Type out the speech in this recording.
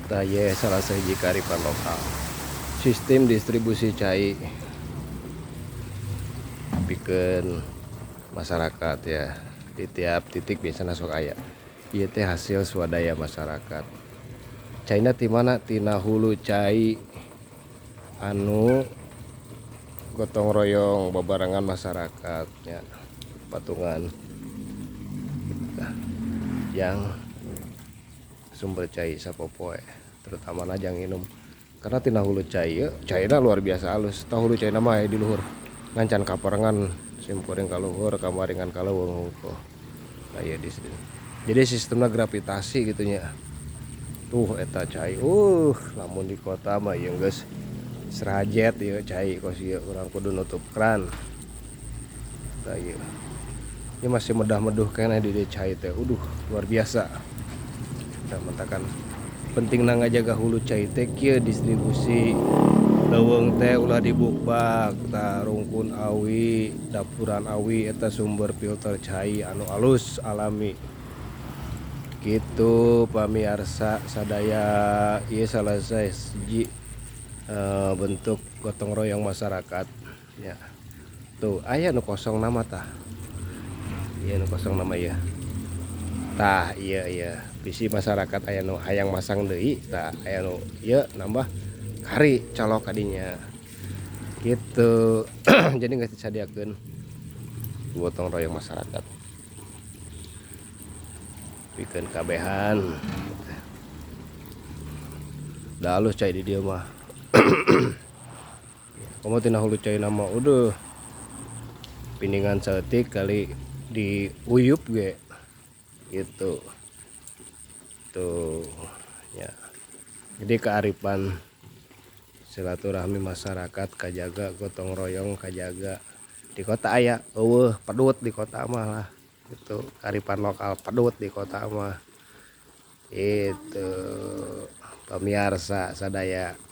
Tah, ye salah sahiji kearifan lokal. Sistem distribusi cai pikeun masyarakat ya, di tiap titik biasanya sok aya. Ieu teh hasil swadaya masyarakat. Caina ti mana? Tina hulu cai anu gotong royong babarengan masyarakat ya, patungan yang sumber cai sapopoe, terutama jang minum, karena tina hulu cai ieu caina luar biasa halus. Tah, hulu caina mah aya di luhur, ngan can kaparengan sim kuring ka luhur kamari, ngan ka leuweung hungkul. Nah, ieu di sini jadi sistemna gravitasi gitu nya. Tuh, eta cai. Lamun di kota mah ieu geus serajet ieu cai kos ieu, urang kudu nutup kran. Tah, ieu. Ini masih medah-meduh keneh di dieu cai teh. Uduh, luar biasa. Tah, matakan pentingna ngajaga hulu cai teh kieu, distribusi leuweung teh ulah dibukbak. Tah, rungkun awi, dapuran awi, eta sumber filter cai anu alus, alami. Gitu, pamiarsa sadaya, ieu salah sahiji bentuk gotong royong masyarakat ya. Tuh, aya nu kosong nama. Tah, ieu nu kosong nama ieu. Tah, ieu ieu bisi masyarakat aya nu hayang masang deui. Tah, aya nu ieu nambah kari colok kadinya gitu. Jadi geus disadiakeun gotong royong masyarakat pikeun kabehan. Da alus cai di dieu mah. Komo tina hulu cai mah, uduh, pindingan saeutik kali diuyup ge gitu. Tuh ya, jadi kearifan silaturahmi masyarakat kajaga, gotong royong kajaga. Di kota aya euweuh, pedut di kota mah lah gitu. Kearifan lokal pedut di kota mah. Itu, pemirsa sadaya.